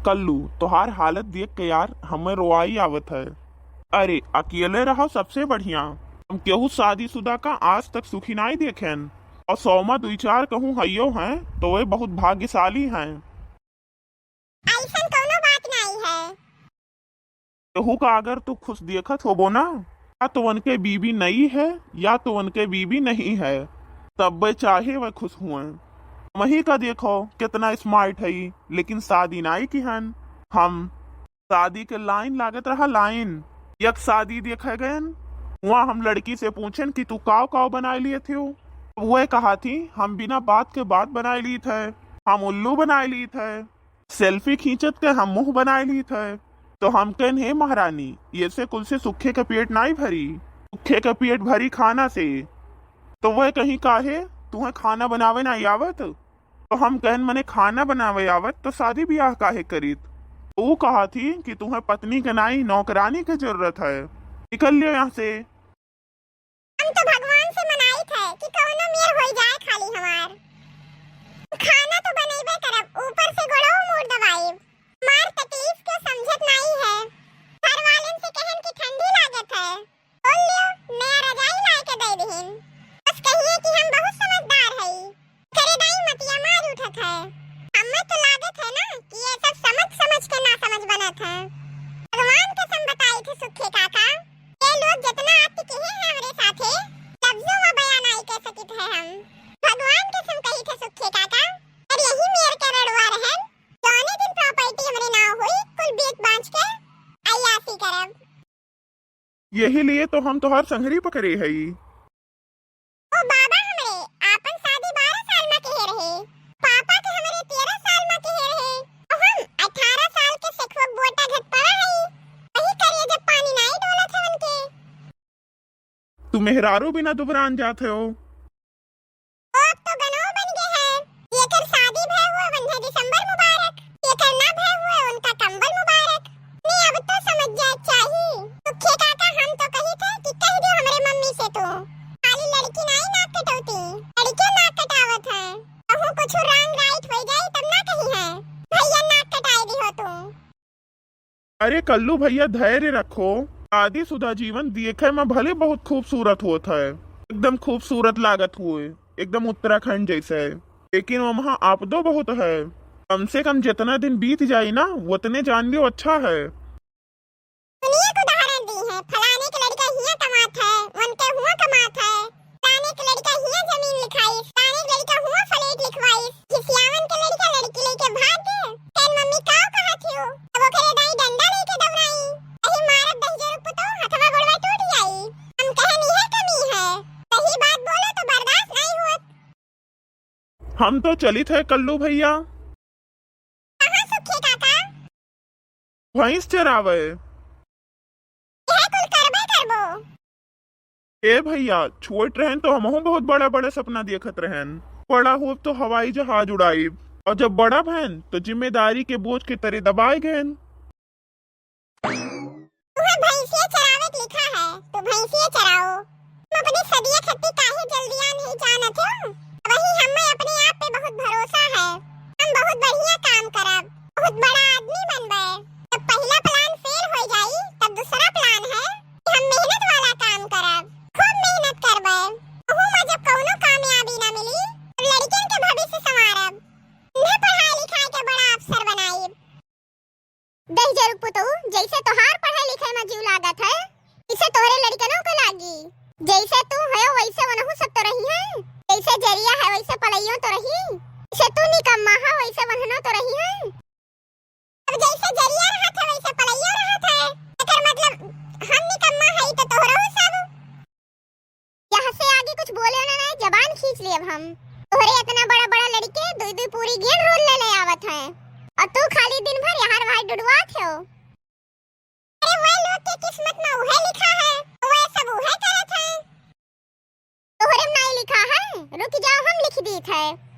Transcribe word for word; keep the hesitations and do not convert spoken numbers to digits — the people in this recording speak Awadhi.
कल्लू, तोहार हालत देख के यार, हमें रोआई आवत है। अरे, अकेले रहो सबसे बढ़िया। हम केहू शादीशुदा का आज तक सुखी नाई देखेन। और सौ मा दुई चार कहूँ हइयो हैं, तो वे बहुत भाग्यशाली हैं। अइसन कउनो बात नाई है। केहू का अगर तू खुश देखत होबो ना, या तो उनके बीबी नई है, या तो उनके बीबी नहीं है, तब वे चाहे वे खुश हुए। हमही का देखो, कितना smart है, लेकिन शादी नाई किहन। हम शादी के line लागत रहा, line। एक शादी देखे गयन, वहाँ हम लड़की से पूछेन कि तू काव काव बनाए लिए थियो? वह कहा थी, हम बिना बात के बात बनाए ली थे, हम उल्लू बनाए ली थे, selfie खींचत के हम मुँह बनाए ली थे। तो हम कहन, हे महारानी, ये से कुल से सुखे के पेट नाई भरी, सुखे के पेट भरी खाना से। तो वह कहीं, काहे, तुहें खाना बनावे नाई आवत? तो हम कहन, मने खाना बनावे आवत तो शादी ब्याह काहे करीत? ऊ कहा थी कि तुहें पत्नी के नाई, नौकरानी के जरूरत है। निकल लियो यहाँ से। हम तो भगवान से मनाइत है कि कउनो मेर होई जाए खाली हमार। खाना तो बनइबे करब, ऊपर से गोड़ो मूड़ दबाइब। हमार तकलीफ के समझत नाई है। घर वालन से कहन कि ठंडी लागत है। बोल लियो, नया रजाई लाए के दे दिहिन। बस कहिए कि हम बहुत समझदार हई। करे दाई मतिया मार उठत है। हमें तो लागत है ना कि ये सब समझ समझ के ना समझ बनत है। भगवान कसम बताई थे सुखे काका, ये लोग जितना आती किहे हैं हमरे साथे, लफ्जों में बयां नाई कर सकित है हम। भगवान कसम कही थे सुखे काका, अगर यही मेर के रड़ुआ रहन, जौने दिन property हमरे नाव हुई, कुल बेच बांच के अय्यासी करब। यही लिए तो हम तोहार संघरी पकड़े हई। ओ बाबा हमरे, आपन शादी बारह साल मा किहे रहे, पापा के हमरे तेरह साल मा किहे रहे, और हम अठारह साल के सेखुआ बोटा घट पड़ा हई। वही करिए जब पानी नाई डोलत है उनके। तू मेहरारू बिना दुबरान जात हो। ओ, अब तो गनो बन गए हैं। जेकर शादी भय हुए, उन्हें दिसंबर मुबारक। जेकर ना भय हुए, उनका कंबल मुबारक। नहीं, अब तो समझ जाए चाही। सुखे काका, हम तो कही थे कि कह दियो हमरे मम्मी से तू। खाली लड़की नाई नाक कटौती, लड़के नाक कटावत हैं। कहूँ कुछ wrong right हो जाए, तब ना कही है, भैया नाक कटाए दिहो तू। अरे कल्लू भैया, धैर्य रखो। शादीशुदा जीवन देखे में भले बहुत खूबसूरत होत है, एकदम खूबसूरत लागत हुए, एकदम उत्तराखंड जैसे, लेकिन वहाँ आपदो बहुत है। कम से कम जितना दिन बीत जाई ना, उतने जान लियो अच्छा है। सुनिए, एक उदाहरण दी है, फलाने के लड़का हियाँ कमात है, उनके हुआँ कमात है, फलाने के लड़का हियाँ जमीन लिखाइस, फलाने के लड़का हुआँ flat लिखवाइस, खिसियावन के लड़का लड़की लेके भाग गए। कहन, "मम्मी काव कहत हियो?" तब ओकरे दाई डंडा लेके दौड़ाई, "अही मारब दहिजरू पुतोह, हथवा गोड़वा टूट जाई।" हम कहन, "इहे कमी है, सही बात बोलो तो बर्दाश्त नहीं हुअत।" हम तो चलित है कल्लू भैया। कहाँ सुखे काका? भैंस चरावे। यह कुल करबे करबो। ए भैया, छोट रहन तो हमहू बहुत बड़ा बड़ा सपना देखत रहन। बड़ा होब तो हवाई जहाज उड़ाइब, और जब बड़ा भैन तो जिम्मेदारी के बोझ के तरे दबाए गएन। तुहे भैंसिया चरावे के लिखा है, तो भैंसिया चराओ। तुम अपने सदिया खत्ती काहे जल्दियान ही जानत हो? वही हमें अपने आप पे बहुत भरोसा है। हम बहुत बढ़िया काम करब, बहुत बड़ा आदमी बनबे। जब पहला plan fail हो जाई, तब दूसरा plan है कि हम मेहनत वाला काम करब, खूब मेहनत करबे। ओहू में जब कौनो कामयाबी ना मिली, तब लड़कियन के भविष्य संवारब, उन्हें पढ़ाई लिखाई के बड़ा अफसर बनाइब। दहिजरू पुतऊ, जैसे तोहार पढ़े लिखे में जीव लागत है, इसे तोहरे लड़िकनों के लागी। जैसे तू है, वैसे वनहु सब तो रही है। जैसे जरिया है, वैसे पलइयों तो रही। जैसे तू निकम्मा है, वैसे वनहनो तो रही है। अब जैसे जरिया रहत है, वैसे पलइयों रहत है। एकर मतलब हम निकम्मा है, तो तोहरो सब। यहाँ से आगे कुछ बोले ना, ना, जबान खींच लेब हम। तोहरे इतना बड़ा बड़ा लड़िके दुई दुई पूरी गेंद रोल ले ले आवत हैं, और तू खाली दिन भर यहाँ वहाँ डुडुआत हो। अरे, वह लोग के किस्मत में उहे लिखा है, वह सब उहे करत हैं। तोहरे में नाई लिखा है, रुक जाओ, हम लिख दीत है।